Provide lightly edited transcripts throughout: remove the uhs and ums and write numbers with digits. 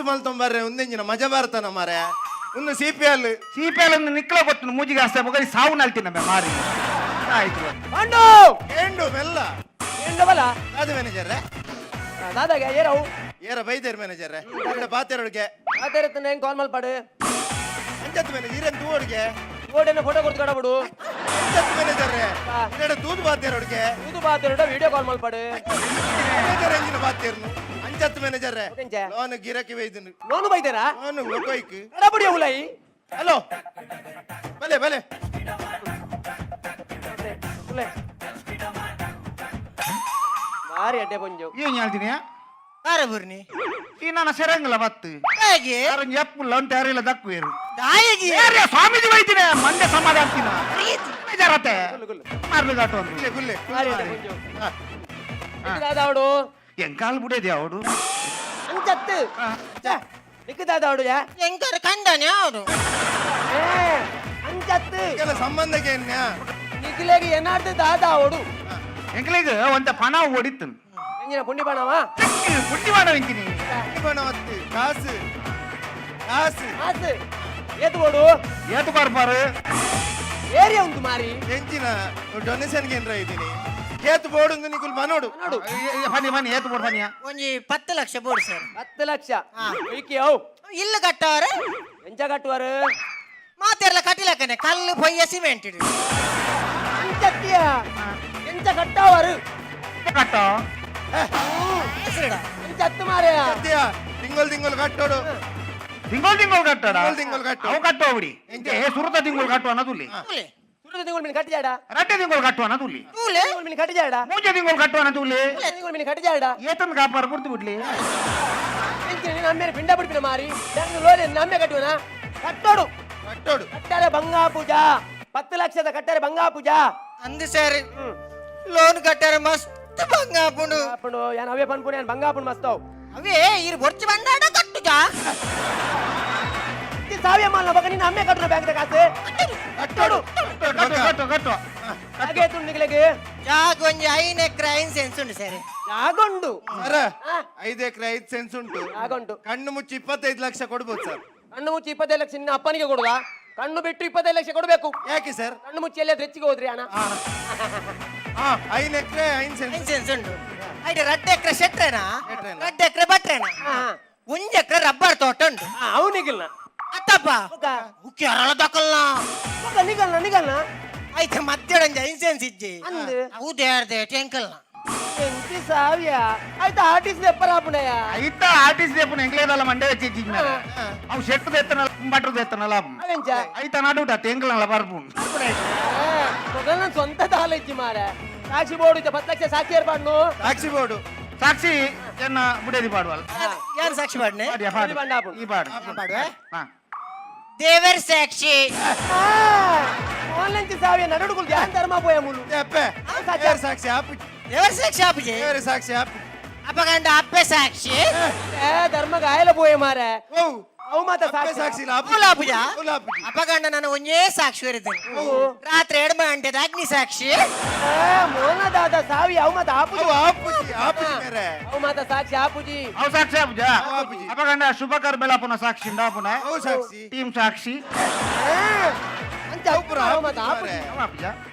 ಮಲ್ತೊಂಬರ್ರೆ ಒಂದೆಂಜಿನ ಮಜಾ ಬರ್ತಾನ ಮಾರೆ. ಒಂದು C P L. C P L ಒಂದು ನಿಕ್ಲ ಗೊತ್ತು, ಮೂಜಿಗೆ ಆಸ್ತೆ ಬೊಕ್ಕ ಸಾವು ನಲ್ತಿನ ಮಾರಿ ಆಯ್ತು. ಪಾಂಡು. ಏಂಡು ಮೆಲ್ಲ. ಎಂಡವಲ್ಲ. ಅದು ಮ್ಯಾನೇಜರ್. ದಾದಾಗ ಏರವು? ಏರ ಬೈದೇರ್ ಮ್ಯಾನೇಜರ್, ಪಾತೆರೊಳಗೆ. ಆತೇರತ್ತನ ಹೆಂಗ್ ಕಾಲ್ ಮಲ್ಪಾಡು. ಅಂಚತ್ ಮ್ಯಾನೇಜರ್, ಇರೇನ್ ತೂವೊಡ್ಗೆ. ಓಡೇನ ಫೋಟೋ ಕೊಡ್ತು ಕಡಬಿಡು. ಅಂಚತ್ ಮ್ಯಾನೇಜರ್, ಇರೇಡ ತೂದು ಬಾತೇರೊಡ್ಗೆ. ಇದು ಬಾತೇರಡ ವಿಡಿಯೋ ಕಾಲ್ ಮಲ್ಪಾಡು. ಮ್ಯಾನೇಜರ್ ಎಂಜಿನ ಬಾತೇರ್ನು ಅಂಚತ್ ಮ್ಯಾನೇಜರ್. ಎಂಚ? ಲೋನ್ ಗಿರಕಿ ಬೈದನು. ಲೋನು ಬೈತೇರಾ? ಲೋನ್ ಲೊಕೊಯ್ಕ್. ಕಡಬುಡಿ ಉಲೈ. ಹಲೋ, ಬಲೆ ಬಲೆ. ಉಲೈ ಬಾರಿ ಅಡ್ಡೆ ಪೊಂಜು. ಏನ್ ಹೇಳ್ತೀನಿ? ಕಾರಬುರ್ನಿ. ಈ ನನ್ನ ಸೆರಂಗಲ ಬತ್ತು. ದಾಯಗೆ? ಯಾರೊಂದು ಎಪ್ಪುಲ್ಲ ಅಂತ ಯಾರೆಲ್ಲ ದಕ್ಕುವೇರು. ದಾಯಗೆ? ಏರಿಯ ಸ್ವಾಮೀಜಿ ಬೈತೀನಿ, ಮಂಡೆ ಸಮಾಧಿ ಆಗ್ತೀನಿ ಬೇಜಾರತ್ತೆ ಮಾರ್ಲಿಗಾಟ ಒಂದು. ಗುಲ್ಲೆ ಗುಲ್ಲೆ. ಬಾರಿ ಅಡ್ಡೆ ಪೊಂಜು. ದಾದಾವಡು. ಎಂಕಾಲ್ ಬಿಡೇದಿ ಅವಡು. ಅಂಚತ್ತು ನಿಕ್ಕ ದಾದಾವಡು ಯಾ. ಎಂಕರ್ ಕಂಡನೆ ಅವನು. ಏ, ಅಂಚತ್ತು. ಕೆಲ ಸಂಬಂಧಕ್ಕೆ ಏನ್ಯ? ನಿಕ್ಲೆಗೆ ಏನಾಡ್ದು ದಾದಾವಡು? ಎಂಕ್ಲಿಗ ಒಂತ ಪಣ ಓಡಿತ್ತು. ಎಂಜಿನ ಪುಂಡಿ ಬಾಣವ? ಪುಟ್ಟಿ ಮಾಡ ಎಂಕಿನಿ. ಪಣ ಒತ್ತು, ಕಾಸು ಕಾಸು. ಆಸು ಏತು ಬೋಡು? ಏತು ಬರ್ಪಾರು? ಏರಿಯಾ ಉಂಟು ಮಾರಿ. ಎಂಚಿನ ಡೊನೇಷನ್ ಏನ್ರ ಇದ್ದೀನಿ, ಏತು ಬೋರ್ಡ್ ನಿಕುಲ್ ಮನೋಡು. ನೋಡು. ಬನ್ನಿ ಬನ್ನಿ, ಏತು ಬೋಡು ಬನ್ನಿಯ. ಒಂಜಿ 10 ಲಕ್ಷ ಬೋಡು ಸರ್. 10 ಲಕ್ಷ ಒಯ್ಕಿ ಅವು. ಇಲ್ಲ ಕಟ್ಟವರೆ. ಎಂಚ ಕಟ್ಟುವರು? ಮಾತೆರ್ಲ ಕಟ್ಟಿಲಕ್ಕನೆ ಕಲ್ಲು ಪೊಯ್ಯ ಸಿಮೆಂಟ್ ಇಡು. ಅಂಚತ್ತಿಯ ಎಂಚ ಕಟ್ಟವರು? ಕಟ್ಟ. ಹೆಸರಿಡ. ಅಂಚತ್ತು ಮಾರೆಯ. ಸತ್ಯ, ತಿಂಗಳು ತಿಂಗಳು ಕಟ್ಟೋಡು. ತಿಂಗಳು ತಿಂಗಳು ಕಟ್ಟಡ. ತಿಂಗಳು ತಿಂಗಳು ಕಟ್ಟು. ಅವು ಕಟ್ಟುವ ಬಿಡಿ. ಏ, ಸುರುತ ತಿಂಗಳು ಕಟ್ಟುವ ಅನ್ನೋದುಲ್ಲಿ. ತೂಲೆ. ಸುರುತ ತಿಂಗಳು ಮೀನು ಕಟ್ಟಿಜಾಡ. ರಡ್ಡೆ ತಿಂಗಳು ಕಟ್ಟುವ ಅನ್ನೋದುಲ್ಲಿ. ತೂಲೆ. ತಿಂಗಳು ಮೀನು ಕಟ್ಟಿಜಾಡ. ಮೂಜೆ ತಿಂಗಳು ಕಟ್ಟುವ ಅನ್ನೋದುಲ್ಲಿ. ತಿಂಗಳು ಮೀನು ಕಟ್ಟಿಜಾಡ. ಏತಂದು ಕಾಪಾರ ಕೊಡ್ತು ಬಿಡ್ಲಿ. ಎಂಚಿನ ನೀನು ಅಮ್ಮೇಲೆ ಪಿಂಡ ಬಿಡ್ಪಿನ ಮಾರಿ, ಬ್ಯಾಂಕ್ ಲೋನ್ ನಮ್ಮೆ ಕಟ್ಟುವನ? ಕಟ್ಟೋಡು. ಕಟ್ಟೋಡು. ಕಟ್ಟಾರೆ ಬಂಗಾ ಪೂಜಾ, 10 ಲಕ್ಷದ ಕಟ್ಟಾರೆ ಬಂಗಾ ಪೂಜಾ. ಅಂದು ಸರ್, ಲೋನ್ ಕಟ್ಟಾರೆ ಮಸ್ತ್ ಬಂಗ ಆಪುಂಡು. ಅಪ್ಪಂಡು ಯಾನ್ ಅವೇ ಪನ್ಪುಣ, ಯಾನ್ ಬಂಗಾ ಆಪುಂಡು ಮಸ್ತಾವ್. ಅವೇ ಇರು ಬೊರ್ಚು ಬಂದಾಡ ಕಟ್ಟುಜಾ. ಸಾವಿಯ ಮಾಲ್ ಬಗ ನೀನು ಅಮ್ಮೆ ಕಟ್ಟುನ ಬ್ಯಾಂಕ್ ಕಾಸು. ಕಟ್ಟೋಡು. ಕಟ್ಟು ಕಟ್ಟು ಕಟ್ಟು. ಹಾಗೆ ತುಂಡಿಗಳಿಗೆ. ಜಾಗ ಒಂಜಿ 5 ಎಕರೆ 5 ಸೆನ್ಸ್ ಉಂಟು ಸರ್. ಜಾಗುಂಡು. ಸರ. ಆ. 5 ಎಕರೆ 5 ಸೆನ್ಸ್ ಉಂಟು. ಜಾಗುಂಟು. ಕಣ್ಣು ಮುಚ್ಚಿ 25 ಲಕ್ಷ ಕೊಡ್ಬೋದು ಸರ್. ಕಣ್ಣು ಮುಚ್ಚಿ 25 ಲಕ್ಷ ನಿನ್ನ ಅಪ್ಪನಿಗೆ ಕೊಡುವ? ಕಣ್ಣು ಬಿಟ್ಟು 25 ಲಕ್ಷ ಕೊಡಬೇಕು. ಯಾಕೆ ಸರ್? ಕಣ್ಣು ಮುಚ್ಚಿ ಎಲ್ಲಿಯಾದ್ರೂ ಹೆಚ್ಚಿಗೆ ಹೋದ್ರಿ ಅಣ್ಣ. ಹಾ, 5 ಎಕರೆ 5 ಸೆನ್ಸ್. 5 ಸೆನ್ಸ್ ಉಂಟು. ಐದು 2 ಎಕರೆ ಶೆಟ್ರೇನಾ? ಶೆಟ್ರೇನ. 2 ಎಕರೆ ಬಟ್ರೇನಾ? 1 ಎಕರೆ ರಬ್ಬರ್ ತೋಟ ಉಂಟು. ಅವನಿಗಿಲ್ಲ. ಅತ್ತಪ್ಪ. ಕೇರಳ ದಕ್ಕಲ್ನ. ನಿಗಲ್ನ ನಿಗಲ್ನ. ಆಯ್ತು, ಮಧ್ಯಾಹ್ನ ಒಂಜಿ 5 ಸೆನ್ಸ್ ಇಜ್ಜಿ. ಅಂದ್. ಹೌದು, ಯಾರ್ದೆ ಟೆಂಕಲ್ನ. ಎಂತಿ ಸಾವಿಯ ಆಯ್ತಾ ಆರ್ಟಿಸ್ಟ್ ಎಪ್ಪರ ಆಪುಣಯ್ಯ. ಐತ ಆರ್ಟಿಸ್ಟ್ ದೇಪುನ ಎಂಕ್ಲೇದಲ್ಲ ಮಂಡೆ വെച്ചിരിക്കുന്നത്. ಅವು ಶೆಟ್ಟು ದೇತ್ತನಲ್ಲ, ಬಟ್ರು ದೇತ್ತನಲ್ಲ. ಅವೆಂಚ? ಐತ ನಡುಟ ತೆಂಗ್ಲಲ್ಲ ಬರ್ಪುಂಡು. ಮೊದಲ ಸ್ವಂತ ದಾಲ ಇಜ್ಜಿ ಮಾರ. ಸಾಕ್ಷಿ ಬೋರ್ಡು ಇದ್ದ 10 ಲಕ್ಷ ಸಾಕ್ಷಿ ಏರ್ಪಾಡ್ನು. ಸಾಕ್ಷಿ ಬೋರ್ಡು. ಸಾಕ್ಷಿ ಎನ್ನ ಬುಡೇದಿ ಪಾಡುವಲ್ಲ. ಯಾರು ಸಾಕ್ಷಿ ಪಾಡ್ನೆ? ಪಾಡಿಯ ಪಾಡು. ಈ ಬಾಂಡ ಆಪುಂಡು. ಈ ಪಾಡು. ಪಾಡುವೆ? ಹಾ. ದೇವರ ಸಾಕ್ಷಿ. ಆನ್ಲೈನ್ ಸಾವಿಯ ನಡುಡುಗುಲ್ ಧ್ಯಾನ ಧರ್ಮ ಪೋಯ ಮುಲು. ಅಪ್ಪೆ. ದೇವರ ಸಾಕ್ಷಿ ಆಪು. ದೇವರ ಸಾಕ್ಷಿ ಆಪುಜೆ. ದೇವರ ಸಾಕ್ಷಿ ಆಪು. ಅಪಗಂಡ ಅಪ್ಪೆ ಸಾಕ್ಷಿ. ಏ, ಧರ್ಮ ಗಾಯಲ ಪೋಯ ಮಾರ. ಓ. ಅವು ಮಾತ. ಅಪ್ಪೆ ಸಾಕ್ಷಿ. ಸಾಕ್ಷಿ ಇಲ್ಲ, ಆಪು. ಮೂಲ ಆಪುಜ. ಮೂಲ ಆಪುಜಿ. ಅಪಗಂಡ ನಾನು ಒಂಜೇ ಸಾಕ್ಷಿ ಇರ್ತೇನೆ, ರಾತ್ರಿ ಎಡ್ಮ ಗಂಟೆದ ಅಗ್ನಿ ಸಾಕ್ಷಿ. ಮೋನ ದಾದ ಸಾವಿ ಅವು ಮಾತ ಆಪುಜಿ. ಅವು ಆಪುಜಿ ಆಪುಜಿ ಮೇರೆ. ಅವು ಮಾತ ಸಾಕ್ಷಿ ಆಪುಜಿ. ಅವು ಸಾಕ್ಷಿ ಆಪುಜ. ಅವು ಆಪುಜಿ. ಅಪಗಂಡ ಶುಭಕರ್ ಬೆಳಪುನ ಸಾಕ್ಷಿ ಉಂಡಾಪುನ. ಅವು ಸಾಕ್ಷಿ. ಟೀಮ್ ಸಾಕ್ಷಿ. ಅಂಚ ಅವು ಪೂರ ಅವು ಮಾತ ಆಪುಜಿ ಆಪುಜಿ. ಮಾರ್ರೆ. ಅವು ಆಪುಜ.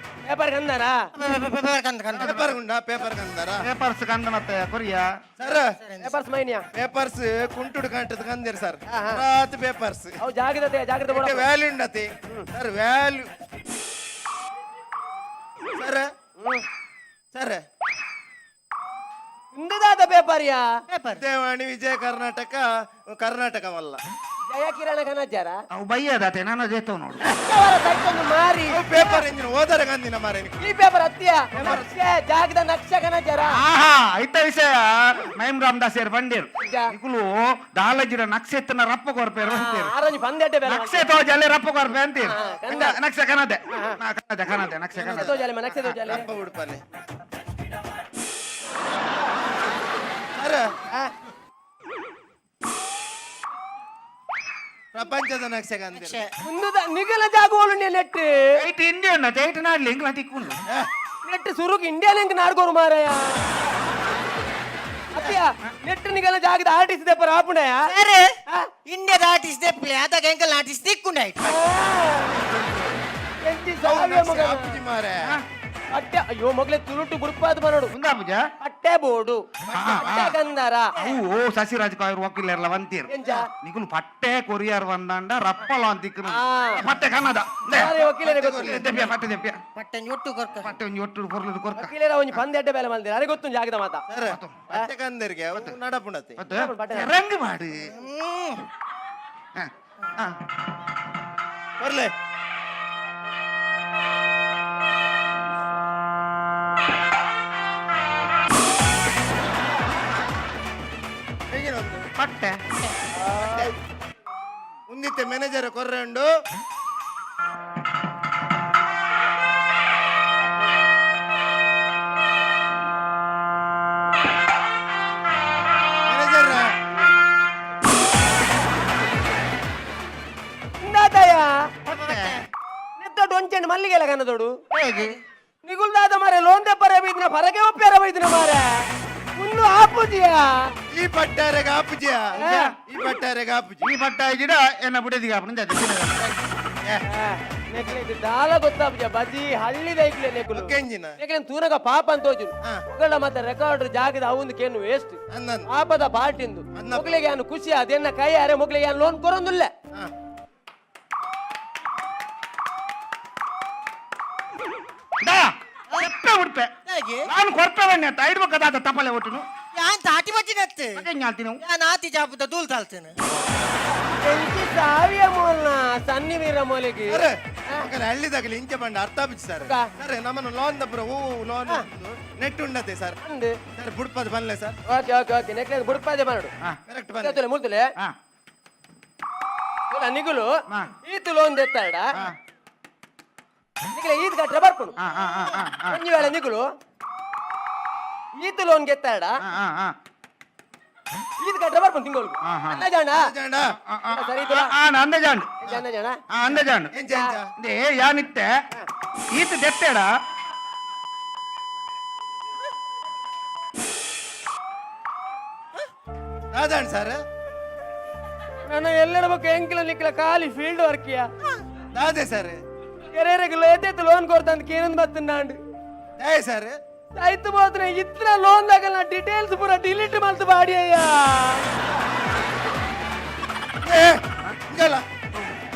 ಪೇಪರ್ ಕಂದಾರ. ಪೇಪರ್ ಕಂದ ಕಂದ. ಪೇಪರ್ ಉಂಡ, ಪೇಪರ್ ಕಂದಾರ. ಪೇಪರ್ಸ್ ಕಂದನತ್ತೆ ಕೊರಿಯ. ಸರ್. ಪೇಪರ್ಸ್ ಮೈನ್ಯಾ. ಪೇಪರ್ಸ್ ಕುಂಟುಡು ಕಂಟದ ಕಂದಿರ್ ಸರ್ ರಾತ್ ಪೇಪರ್ಸ್. ಅವು ಜಾಗ್ರತೆ ಜಾಗ್ರತೆ ಬೋಡ. ವ್ಯಾಲ್ಯೂ ಉಂಡತಿ ಸರ್, ವ್ಯಾಲ್ಯೂ ಸರ್ ಸರ್. ಇಂದದಾದ ಪೇಪರ್ ಯಾ? ಪೇಪರ್. ವಿಜಯವಾಣಿ, ವಿಜಯ ಕರ್ನಾಟಕ, ಕರ್ನಾಟಕ ಮಲ್ಲ. ಜಯ ಕಿರಣ ಕನಚಾರ. ಅವು ಬೈಯದಾತೆ ನಾನು ದೇತವ್ ನೋಡು. ಸೈಕೊಂದು ಮಾರಿ. ಅವು ಪೇಪರ್ ಇಂಜಿನ್ ಓದರ ಕಂದಿನ ಮಾರೆ. ಈ ಪೇಪರ್ ಅತ್ತಿಯ ನಕ್ಷೆ, ಜಾಗದ ನಕ್ಷೆ ಕನಚಾರ. ಆಹಾ, ಐತ ವಿಷಯ ಮೈಮ್ ರಾಮದಾಸ್ ಏರ್ ಬಂಡೇರು. ನಿಜ. ಇಕುಲು ದಾಲಜಿರ ನಕ್ಷೆತ್ತನ ರಪ್ಪ ಕೊರ್ಪೇರು ಅಂತೀರು. ಆರಂಜಿ ಪಂದೆಟ್ಟೆ ಬೇರೆ. ನಕ್ಷೆ ತೋಜಲೆ ರಪ್ಪ ಕೊರ್ಪೆ ಅಂತೀರು. ಹಾ, ಕಂದ. ನಕ್ಷೆ ಕನದೆ ಕನದೆ ಕನದೆ ನಕ್ಷೆ ನಕ್ಷೆ ಕನದೆ. ತೋಜಾಲೆ ನಕ್ಷೆ ತೋಜಾಲೆ. ಅಪ್ಪ ಉಡುಪಲ್ಲಿ ಸರ್, ಪ್ರಪಂಚದ ನಕ್ಷೆ ಕಂದಿರ. ಮುಂದದ ನಿಗಲ ಜಾಗುವಳು ನೆಟ್. ಐಟ್ ಇಂಡಿಯಾ ಉಂಡತೆ, ಐಟ್ ನಾಡ್ಲಿ ಇಂಗ್ಲ ತಿಕ್ಕೊಂಡು. ನೆಟ್ ಸುರುಕ್ ಇಂಡಿಯಾ ಲಿಂಕ್ ನಾಡ್ಕೋರು ಮಾರಾಯ. ಅತ್ತಿಯ ನೆಟ್ಟು ನಿಗಲ ಜಾಗದ ಆರ್ಟಿಸ್ಟ್ ದೆಪ್ಪರ ಆಪುಣಯ. ಸರ್, ಇಂಡಿಯಾದ ಆರ್ಟಿಸ್ಟ್ ದೆಪ್ಪಲೆ ಅದಾಗ ಎಂಕಲ್ ಆರ್ಟಿಸ್ಟ್ ದಿಕ್ಕುಂಡಾಯ್ತು. ಎಂಚಿ ಸಾವಿಯ ಮಗನ. ಆಪುಜಿ ಮಾರೆ. ಅಟ್ಟೆ, ಅಯ್ಯೋ ಮಗ್ಲೆ, ತುಳುಟು ಬುಡ್ಪಾದ್ ಬರೋಡು. ಉಂದಾಪುಜ. ಅಟ್ಟೆ ಬೋಡು, ಅಟ್ಟೆ ಗಂಧರ. ಅವು ಓ ಸಸಿರಾಜ್ ಕಾಯರ್ ವಕೀಲರ್ಲ ವಂತೀರ್. ಎಂಚ? ನಿಕುಲು ಪಟ್ಟೆ ಕೊರಿಯರ್ వంದಾಂಡ ರಪ್ಪಲ ಅಂತಿಕ್ಕನು. ಆ. ಪಟ್ಟೆ ಕನ್ನಡ. ಯಾರೇ ವಕೀಲರೇ ಗೊತ್ತಿಲ್ಲ. ದೆಪ್ಪಿಯ, ಪಟ್ಟೆ ದೆಪ್ಪಿಯ. ಪಟ್ಟಂಜಿ ಒಟ್ಟು ಕೊರ್ಕ. ಪಟ್ಟೆ ಒಂಜಿ ಒಟ್ಟು ಪೊರ್ಲುದು ಕೊರ್ಕ. ವಕೀಲರ ಒಂಜಿ ಪಂದ್ ಎಡ್ಡೆ ಬೇಲೆ ಮಲ್ದಿರ, ಅರೆ ಗೊತ್ತು ಜಾಗದ ಮಾತ. ಸರ್, ಪಟ್ಟೆ ಕಂದರಿಗೆ ಅವು ನಡಪುಣತೆ. ಮತ್ತೆ ರಂಗ್ ಮಾಡು. ಹ, ಹ. ಬರ್ಲೆ. ಹೇಗಿನ ಒಂದು? ಪಟ್ಟೆ. ಉಂದಿತ್ತೆ ಮ್ಯಾನೇಜರ್ ಕೊರ್ರೆ ಉಂಡು. ಮ್ಯಾನೇಜರ್. ಇಂದಾತಯ್ಯ. ಪಟ್ಟೆ. ನೆತ್ತೊಟ್ಟು ಒಂಚೆಂಡು ಮಲ್ಲಿಗೆಲ್ಲ ಕನ್ನದೋಡು. ಹೇಗೆ? ನಿಗುಲ್ದಾದ ಮಾರೆ, ಲೋನ್ ದೆಪ್ಪರೆ ಬೈದಿನ, ಪರಕೆ ಒಪ್ಪ್ಯಾರ ಬೈದಿನ ಮಾರೆ, ಮುನ್ನು ಆಪುಜಿಯ. ಈ ಪಟ್ಟಾರೆಗೆ ಆಪುಜಿಯ, ಈ ಪಟ್ಟಾರೆಗೆ ಆಪುಜಿ. ಈ ಪಟ್ಟ ಇಜಿಡ ಎನ್ನ ಬುಡದಿಗೆ ಆಪುನ. ನೆಕ್ಲೆ ದಾಲ ಗೊತ್ತಾಪುಜ, ಬಜಿ ಹಳ್ಳಿ ದೈಕ್ಲೆ ನೆಕುಲು. ಒಕ್ಕೆಂಜಿನ. ನೆಕ್ಲೆ ತೂನಗ ಪಾಪ ಅಂತ ಹೋಜು. ಹಾ. ಒಗಳ ಮತ್ತೆ ರೆಕಾರ್ಡ್ ಜಾಗದ ಅವಂದು ಕೇನು ವೇಸ್ಟ್. ಅಂದನ್. ಪಾಪದ ಪಾರ್ಟಿಂದು. ಅನ್ನ. ಮೊಗ್ಲಿಗೆ ಅನು ಖುಷಿ ಅದೆನ್ನ ಕೈ ಅರೆ ಮೊಗ್ಲಿಗೆ ಲೋನ್ ಕೊರೊಂದುಲ್ಲ. ಹಾ. ದಾ ಉಡ್ಪೆ ಉಡ್ಪೆ. ಹೇಗೆ? ನಾನು ಕೊರ್ಪೆ ಬನ್ನಿ ಅಂತ ಐದು ದಾದ ತಪಲೆ ಒಟ್ಟುನು. ಯಾನ್ ತಾಟಿ ಬಚ್ಚಿನತ್ತು. ಮತ್ತೆ ಹೆಂಗ್ ನಾವು? ಯಾನ್ ಆತಿ ಜಾಪುದ ದೂಲ್ ತಾಳ್ತೇನೆ. ಎಂಚಿ ಸಾವಿಯ ಮೋಲ್ನ ಸನ್ನಿ ವೀರ ಮೋಲಿಗೆ. ಸರ್, ಮಗಲ ಹಳ್ಳಿದಾಗಲಿ ಇಂಚೆ ಬಂಡ ಅರ್ಥ ಆಪುಜಿ ಸರ್. ಅಕ್ಕ. ಸರ್, ನಮ್ಮನ್ನು ಲೋನ್ ದಪ್ಪರ ಓ ಲೋನ್ ನೆಟ್ ಉಂಡತೆ ಸರ್. ಅಂದು. ಸರ್, ಬುಡ್ಪದ ಬನ್ಲೆ ಸರ್. ಓಕೆ ಓಕೆ ಓಕೆ, ನೆಕ್ಲೆ ಬುಡ್ಪಾದೆ ಮಾಡು. ಕರೆಕ್ಟ್ ಬನ್ನಿ. ತುಲೆ ಮುಲ್ತುಲೆ. ಹಾ. ತುಲ ನಿಗುಲು. ಹಾ. ಈತು ಲೋನ್ ದೆತ್ತಾಡ. ಹಾ. ನಿಗಲೆ ಈತ್ ಕಟ್ರೆ ಬರ್ಪುನು. ಹಾ ಹಾ ಹಾ ಹಾ ಹಾ. ಒಂಜಿ ವೇಳೆ ನಿಗುಲು ಈತು ಲೋನ್ ಗೆತ್ತಾಡ, ಹಾ ಹಾ ಹಾ. ಈತ್ ಕಟ್ರೆ ಬರ್ಪುನು ತಿಂಗಳು. ಹಾ, ಹಾ. ಅನ್ನ ಜಾಣ. ಜಾಣ. ಆ, ಆ, ಸರಿ ತುಲ. ಆ, ಆ, ಅಂದಾಜಾಂಡು. ಅನ್ನ ಜಾಣ. ಆ, ಅಂದಾಜಾಂಡು. ಎಂಚ ಎಂಚ? They ಯಾನಿತ್ತೆ ಈತ ದೆತ್ತೇಡ. ರಾಜಾಣ್ ಸರ್. ನನ್ನ ಎಲ್ಲರ ಬೊಕ್ಕ ಎಂಕಿಲ ನಿಕ್ಲ ಖಾಲಿ ಫೀಲ್ಡ್ ವರ್ಕಿಯ. ದಾದೆ ಸರ್. ಎರೆರೆಗ್ ಲೇತೈತು ಲೋನ್ ಕೊಡ್ತಂತ ಕೇನಂದ್ ಬತ್ತುಂಡಾಂಡ್. ದಾಯೆ ಸರ್? ಐತು ಬೋತ್ರೆ ಇತ್ರ ಲೋನ್ ದಾಗಲ್ಲ ಡೀಟೇಲ್ಸ್ ಪೂರ ಡಿಲೀಟ್ ಮಲ್ತು ಬಾಡಿ ಅಯ್ಯ. ಏ ಇಂಜಲ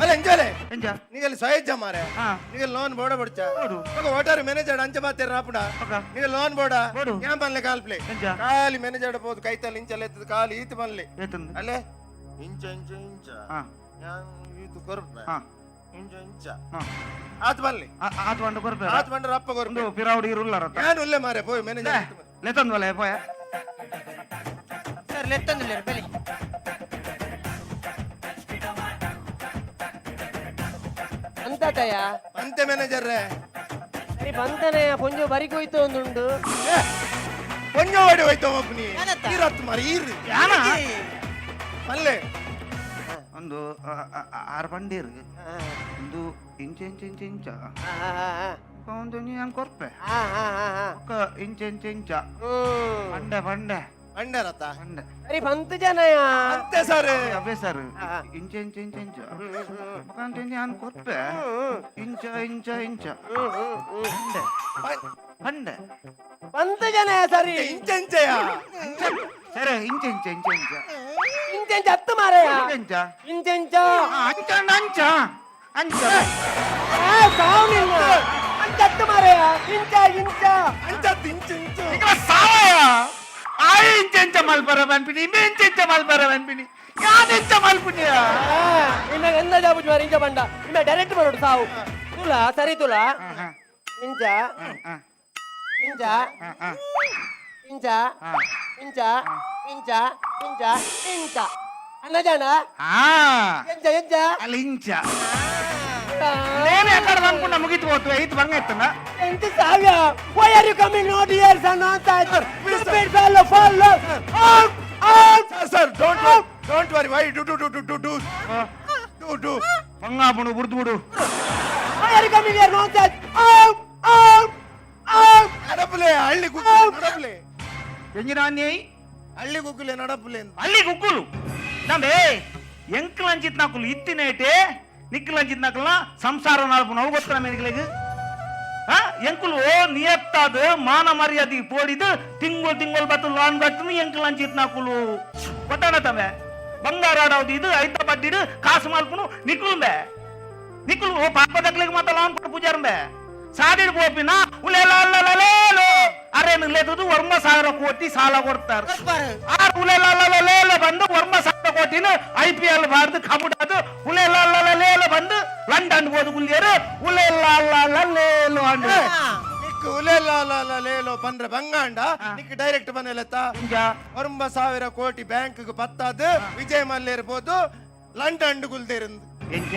ಅಲ್ಲ ಇಂಜಲೆ. ಎಂಜ? ನಿಗಲ್ ಸ್ವಯಜ್ಜ ಮಾರೆ. ಹಾ. ನಿಗಲ್ ಲೋನ್ ಬೋಡ ಬಡ್ಚ. ಬೋಡು. ఒక ಓಟಾರು ಮ್ಯಾನೇಜರ್ ಅಂಚೆ ಬಾತೇರ್ ರಾಪುಡ. ఒక. ನಿಗಲ್ ಲೋನ್ ಬೋಡ. ಬೋಡು. ಯಾನ್ ಪನ್ಲೆ ಕಾಲ್ಪ್ಲೆ. ಎಂಚ? ಖಾಲಿ ಮ್ಯಾನೇಜರ್ ಪೋದು ಕೈತಲ್ ಇಂಚಲ ಎತ್ತದ ಖಾಲಿ ಈತ ಪನ್ಲೆ. ಏತಂದು? ಅಲ್ಲೇ ಇಂಚ ಇಂಚ ಇಂಚ. ಹಾ. ಯಾನ್ ಈತ ಕೊರ್ಪೆ. ಹಾ. ಇಂಚ ಇಂಚ. ಹಾ. ಆತ್ ಪನ್ಲೆ. ಆ- ಆತ್ వంಡ ಕೊರ್ಪೆ. ಆತ್ ಪಂಡ ರಪ್ಪ ಕೊರ್ಪೆ. ಒಂದು ಪಿರಾವುಡು ಇರುಲ್ಲಾರ. ಯಾನ್ ಉಲ್ಲೆ ಮಾರೆ, ಪೋಯ್ ಮ್ಯಾನೇಜರ್. ಲೆತಂದ್ವಲೆ ಪೋಯ. ಸರ್, ಲೆತ್ತಂದಿಲ್ಲ ಬೆಲೆ. ಅಂತಾತಯ್ಯ. ಅಂತೆ ಮ್ಯಾನೇಜರ್. ಸರಿ ಬಂತನೆ ಪೊಂಜು ಬರಿ ಕೊಯ್ತು ಒಂದುಂಡು. ಕೊಂಜ ವಾಡಿ ಹೋಯ್ತು ಒಬ್ಬನಿ. ಯಾನತ್ತ? ಈರತ್ತು ಮಾರೆ ಈರು. ಯಾನ? ಪಲ್ಲೆ. ಒಂದು ಆ, ಆ, ಆ, ಆರು ಬಂಡೀರು. ಒಂದು ಇಂಚ ಇಂಚ ಇಂಚ ಇಂಚ. ಒಂದು ನಾನು ಕೊರ್ಪೆ. ಒಕ್ಕ ಇಂಚ ಇಂಚ ಇಂಚ. ಬಂಡೆ ಬಂಡೆ. ಬಂಡರತ್ತ. ಬಂಡೆ. ಸರಿ ಬಂತು ಜನಯ. ಅಂತೆ ಸರ್. ಅವೇ ಸರ್, ಇಂಚ ಇಂಚ ಇಂಚ ಇಂಚ. ಒಕ್ಕ ಅಂತ ನಾನು ಕೊರ್ಪೆ ಇಂಚ ಇಂಚ ಇಂಚ. ಬಂಡೆ ಬಂಡೆ. ಬಂತು ಜನಯ ಸರಿ. ಇಂಚ ಇಂಚಯ. ಸರಿ, ಇಂಚ ಇಂಚ ಇಂಚ ಇಂಚ. ಇಂಚ ಇಂಚ ಹತ್ತು ಮಾರಯ್ಯ. ಇಂಚ. ಇಂಚ ಇಂಚ. ಆ, ಅಂಚ ಅಂಚ ಅಂಚ. ಆ, ಸಾವು ನಿನ್ನ ಅಂಚ ಹತ್ತು ಮಾರಯ್ಯ, ಇಂಚ ಇಂಚ. ಅಂಚತ್ತು ಇಂಚ ಇಂಚ. ఇక్కడ సావయ ಆಯ್ ಇಂಚ ಇಂಚ ಮಲ್ಪರ ಬನ್ಪಿನಿ, ಇಮ್ಮೆ ಇಂಚ ಇಂಚ ಮಲ್ಪರ ಬನ್ಪಿನಿ, ಯಾನ್ ಇಂಚ ಮಲ್ಪುನಿಯ? ಇನ್ನ ಎಂದ ಜಾಬುಜ್ ಮಾರ, ಇಂಚ ಬಂಡ ಇನ್ನ ಡೈರೆಕ್ಟ್ ಬರೋಡು ಸಾವು ತುಲಾ ಸರಿ ತುಲಾ. ಇಂಚ ಇಂಚ ಇಂಚ ಇಂಚ ಇಂಚ ಇಂಚ ಇಂಚ ಅನ್ನ ಜಾಣ. ಎಂಚ ಎಂಚ? ಅಲ್ಲಿ ಇಂಚ నేను ఎక్కడ అనుకున్నా ముగితిపోతు ఐదు బంగ ఎత్తున్నా. ಎಂತ ಸಾವಿಯ? Why are you coming not here, son? On side, stupid fellow, follow out out. Sir sir, don't don't worry, why do do do do do do do do. బంగాపుడు బుర్దుబుడు. Why are you coming here nonsense? Out out out. ನಡಪಲೆ ಹಳ್ಳಿ ಗುದ್ದು ನಡಪಲೆ. ಎಂಜಿನಾನ್ಯೈ. ಹಳ್ಳಿ ಗುಗ್ಗುಲೆ ನಡಪುಲೆ. ಹಳ್ಳಿ ಗುಗ್ಗುಲು ನಮ್ಮೇ ಎಂಕ್ಲಂಚಿತ್ ನಾಕುಲು ಇತ್ತಿನೇಟೆ ನಿಕ್ಲಂಚಿತ್ ನಾಕುಲ ಸಂಸಾರ ನಾಲ್ಪು ನಾವು ಗೊತ್ತ ನಮ್ಮ. ಎಂಕುಲು ಓ ನಿಯತ್ತಾದ ಮಾನ ಮರ್ಯಾದೆ ಪೋಡಿದು ತಿಂಗಳು ತಿಂಗಳು ಬತ್ತು ಲಾನ್ ಬತ್ತು ಎಂಕ್ಲಂಚಿತ್ ನಾಕುಲು ಗೊತ್ತಾನ ತಮ್ಮೆ. ಬಂಗಾರ ಆಡೋದು ಇದು ಐತ ಬಡ್ಡಿಡು ಕಾಸು ಮಾಲ್ಪುನು ನಿಕ್ಲುಂಬೆ ನಿಕ್ಲು ಓ ಪಾಪದಕ್ಲಿಗೆ ಮಾತ ಲಾನ್ ಕೊಟ್ಟು ಪೂಜಾರಂಬೆ ಸಾದಿಡ್ ಪೋಪಿನ ಉಲೆಲೋ ಅರೇನು ಲೇತದು ಒರ್ಮ ಸಾವಿರ ಕೋಟಿ ಸಾಲ ಕೊಡ್ತಾರೆ. ಕೊರ್ಪಾರು. ಆರ್ ಉಲೆಲಲಲಲೇಲ ಬಂದು ಒರ್ಮ ಸಾವಿರ ಕೋಟಿನ ಐಪಿಎಲ್ ಬಾರ್ದು ಕಬುಡಾದು ಉಲೆಲಲಲಲೇಲ ಬಂದು ಲಂಡನ್ ಹೋದು ಗುಲ್ಯರು ಉಲೆಲಲಲಲೇಲು ಅಂಡು. ನಿಕ್ ಉಲೆ ಲೇಲೋ ಪಂಡ್ರೆ ಬಂಗಾಂಡ ನಿಕ್ ಡೈರೆಕ್ಟ್ ಬನ್ನೆಲತ್ತ. ಒಂಬ ಸಾವಿರ ಕೋಟಿ ಬ್ಯಾಂಕ್ ಪತ್ತಾದ ವಿಜಯ್ ಮಲ್ಯ ಇರ್ಬೋದು ಲಂಡನ್ ಕುಲ್ದೇರಿಂದು. ಎಂಜ?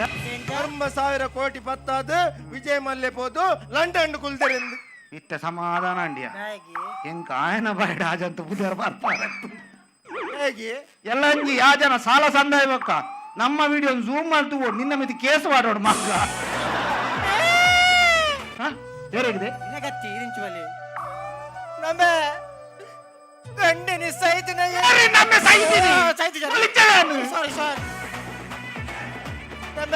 ಒಂಬ ಸಾವಿರ ಕೋಟಿ ಪತ್ತಾದ ವಿಜಯ್ ಮಲ್ಯ ಪೋದು ಲಂಡನ್ ಕುಲ್ದೇರಿಂದು. ಇತ್ತ ಸಮಾಧಾನ ಅಂಡಿಯ. ಎಂಕ ಆಯನ ಬಾಯ್ ರಾಜಂತ ಬುಧರ ಬರ್ಪಾರತ್ತು. ಹೇಗೆ? ಎಲ್ಲ ಅಂಜಿ ಯಾ ಜನ ಸಾಲ ಸಂದಾಯ ಬಕ್ಕ ನಮ್ಮ ವಿಡಿಯೋ ಝೂಮ್ ಮಾಡ್ತು ಓಡ್ ನಿನ್ನ ಮಿತಿ ಕೇಸ್ ಮಾಡೋಡು ಮಕ್ಕ ಹೇಗಿದೆ? ನಿನಗತ್ತಿ ಇರಿಂಚುವಲ್ಲಿ ನಮ್ಮ ಗಂಡನಿ ಸೈತಿನ. ನಮ್ಮ ಸೈತಿನಿ. ಸಾರಿ ಸಾರಿ. ನಮ್ಮ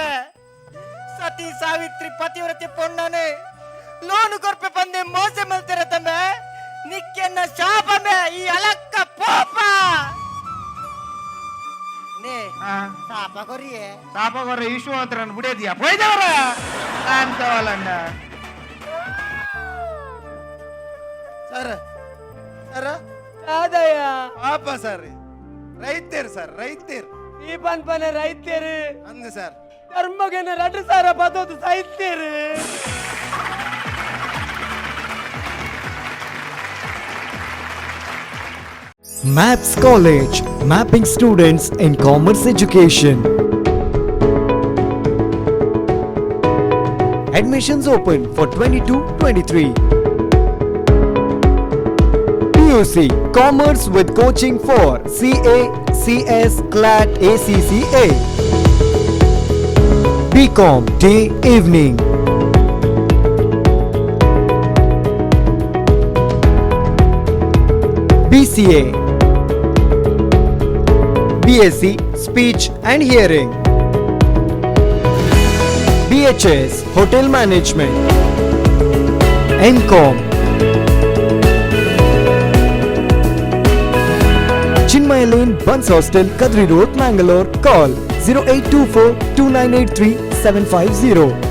ಸತಿ ಸಾವಿತ್ರಿ ಪತಿವ್ರತಿ ಪೊಣ್ಣನೆ ಲೋನು ಕೊರ್ಪೆ ಪಂದೆ ಮೋಸ ಮಲ್ತಿರ ತಮ್ಮ ನಿಕ್ಕೆನ್ನ ಶಾಪಮೆ ಈ ಅಲಕ್ಕ ಪೋಪ ನೇ ಶಾಪ ಕೊರಿಯೇ. ಶಾಪ ಕೊರ ವಿಶ್ವ ಹತ್ರ ಬಿಡೇದಿಯಾ ಪೋಯ್ದವರ ಅಂತವಲ್ಲಂಡ. Sir sir. ಆದಯ್ಯ. ಪಾಪ ಸರ್, ರೈತರು ಸರ್, ರೈತರು. ಈ ಪನ್ಪನೆ ರೈತರು. ಅಂದು sir. ಧರ್ಮಗೆನ 2000 ಪದೋದು ಸೈತೇರು. Maps College, mapping students in commerce education. Admissions open for 22-23. PUC Commerce with coaching for CA, CS, CLAT, ACCA. BCom Day Evening. BCA, BSc Speech and Hearing, BHS Hotel Management, MCOM. Chinmay Lane, Buns Hostel, Kadri Road, Mangalore. Call 0824 2983 750.